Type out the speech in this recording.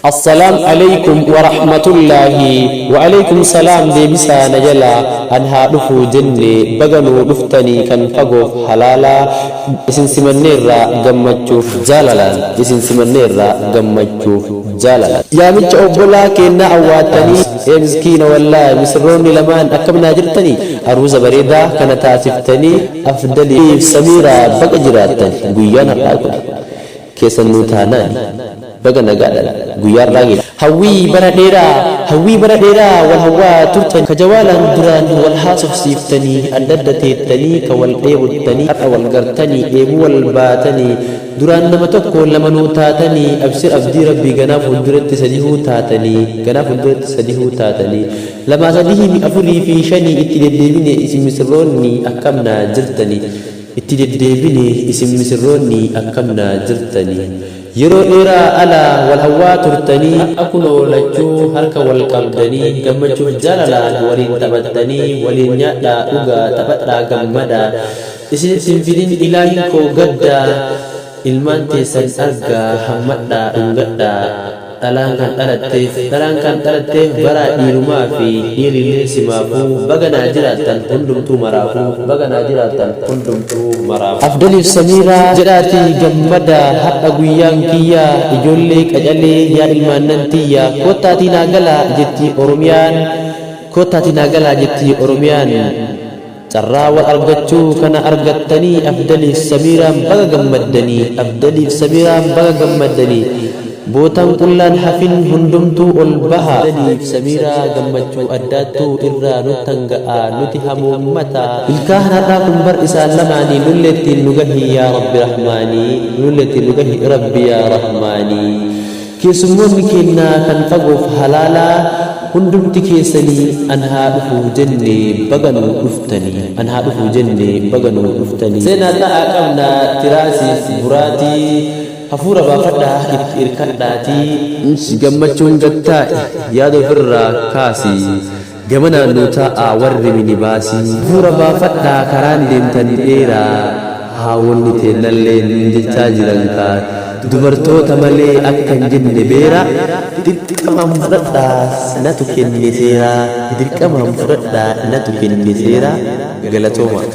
Assalaam Aleykum Warahmatullaahi Wa'aleykum Salaam deebisaa na jalaa an haa dhufuu jenne baga nuu dhuftanii kan fagoof halaalaa isin simanneerra gammachuuf jaalalaan isin simanneerra gammachuuf jaalalaan. Yaamicha obbolaa keennaa awwaattanii ee miskiina wallaahi misirroonni lamaan akkam naa jirtanii aruuza bareedaa kana taasiftanii Afdaliif Samiiraa baga jiraattan guyyaan har'aa kun keessan nuu taanaani baga nagaadhan guyyaa har'aa geessan. Hawwii bara dheeraa Hawwii bara dheeraa wal hawwaa turtanii Ka jawaalaan duraan wal haasofsiiftanii Adda adda teettanii ka wal dheebottanii Har'a wal gartanii dheebuu wal baatanii Duraan nama tokko lama nuu taatanii Abshir abdii Rabbii ganaa fuulduratti sadihuu taatanii Ganaa fuulduratti sadihuu taatanii Lamaa sadihii afurii fi shanii Itti deddeebine isin misirroonni akkam naa jirtanii Itti deddeebine isin misirroonni akkam naa jirtanii Yeroo dheeraa ala wal hawwaa turtanii Har'a kunoo lachuu harka wal qabdanii Gammachuuf jaalalaan waliin taphattanii Waliin nyaadhaa dhugaa taphadhaa gammadaa Isinitti hin fidin ilaahiin koo gaddaa Ilmaan teessan argaa hammadhaa dhungadhaa Dhalaan kan dhalatteef Dhalaan kan dhalatteef baraa dhiirumaa fi dhiirrillee simaafuu Baga naa jiraattan hundumtuu maraafuu Baga naa jiraattan hundumtuu maraafuu. Afdaliif Samiiraa jedhaatii gammadaa Har'a guyyaan kiyyaa Ijoollee qacalee yaa ilmaannan tiyya Koottaatii naa galaa jetti Oromiyaan Koottaatii naa galaa jetti Oromiyaan Carraa wal argachuu kana argattanii Afdaliif Samiiraan baga gammaddanii Afdaliif Samiiraan baga gammaddanii Bootaan qullaan hafin hundumtuu ol baha Afdaliif Samiiraa gammachuu addaattuu irraa nuttan ga'a nuti hamuummataa Milkaahan har'aa kun bar isaan lamaanii Nullee ittiin nu gahi yaa Rabbi Rahmaanii Nullee ittiin nu gahi Rabbi yaa Rahmaanii Keessummoonni keenna kan fagoof halaalaa hundumti keessanii an haa dhufuu jenne baga nuu dhuftanii an haa dhufuu jenne baga nuu dhuftanii. Seenaa ta'aa qabna tiraasiif boraatii hafuura baafadhaa itti irkadhaatii. Gammachuun gad taa'i yaada ofirraa kaasi gamanaan nuu taa'aa warri minibaasii. Hafuura baafadhaa karaan deemtan dheeraa haawonni teennalleen nuun jechaa jiran kaa dubartoota malee akka hin jenne beeraa dirqamaan fudhadhaa natu kenne seeraa dirqamaan fudhadhaa natu kenne seeraa galatoomaa.